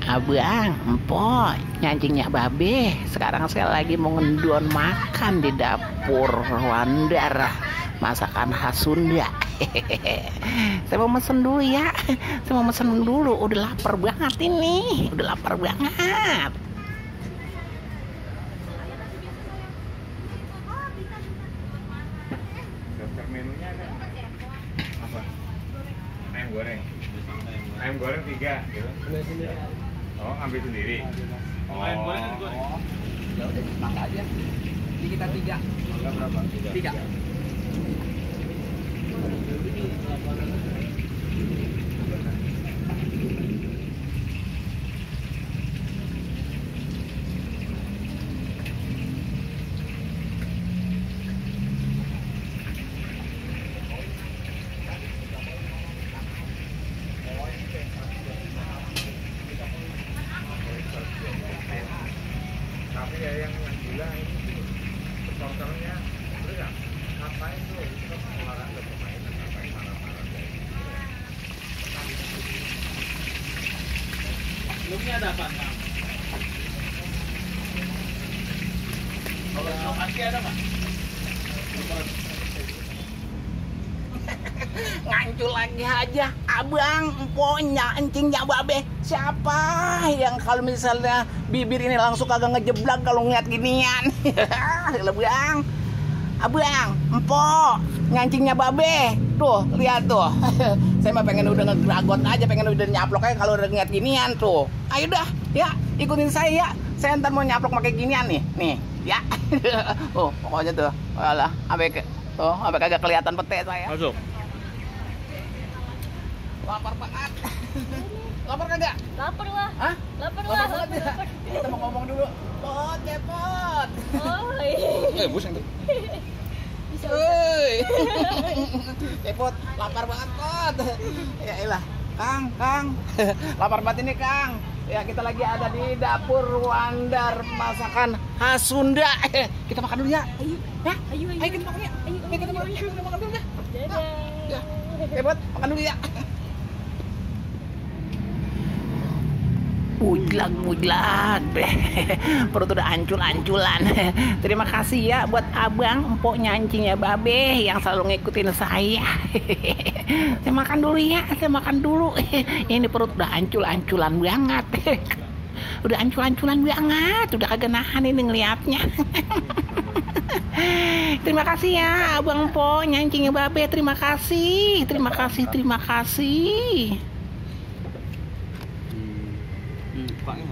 Abang, empok, nyancingnya babe. Sekarang saya lagi mau ngendon makan di dapur Wandar, masakan khas Sunda. Saya mau mesen dulu ya. Saya mau mesen dulu. Udah lapar banget ini. Udah lapar banget. Daftar menunya ada apa? Ayam goreng. Ayam goreng 3 gitu. Oh, ambil sendiri. Oh. Ayam goreng kan goreng. Ya udah mangga aja. Ini kita 3. Mangga berapa? 3. Tapi ya yang gila ini supporternya terus ya ngapain tuh itu kan olahraga permainan ngapain marah-marah kayak gitu ya. Belumnya ada apa, Pak? Kalau lokasi ada, Pak? Ngancul lagi aja. Abang, empoknya, encingnya babe. Siapa yang kalau misalnya bibir ini langsung kagak ngejeblak kalau ngeliat ginian? Abang, abang, empok, ngancingnya babe. Tuh, lihat tuh. Saya mah pengen udah ngegeragot aja, pengen udah nyaplok aja kalau udah ngeliat ginian tuh. Ayo dah, ya, ikutin saya ya. Saya ntar mau nyaplok pakai ginian nih, ya. Oh, pokoknya tuh, alah, sampai kagak kelihatan pete saya. Masuk. Lapar banget. Lapar kagak? Lapar lah. Hah? Lapar Lapar lah. banget ya? Kita mau ngomong dulu. Pot, cepot. Oh iya. Bus yang tuh. Bisa. Hei. Cepot, lapar banget, Pot. Ya elah. Kang. Lapar banget ini, Kang. Ya, kita lagi ada di dapur Wandar, masakan khas Sunda. Kita makan dulu ya. Ayo. Ya? Ayo. Ayo kita makan ya. Ayo. Kita makan dulu ya. Dadah. Ya. Cepot, makan dulu ya. Mujlag, perut udah ancul-anculan. Terima kasih ya buat abang, empok nyancingnya babe yang selalu ngikutin saya. Saya makan dulu ya, saya makan dulu. Ini perut udah ancul-anculan banget. Udah ancul-anculan banget, udah kagak nahan ini ngeliatnya. Terima kasih ya abang empok nyancingnya babe, terima kasih. Paknya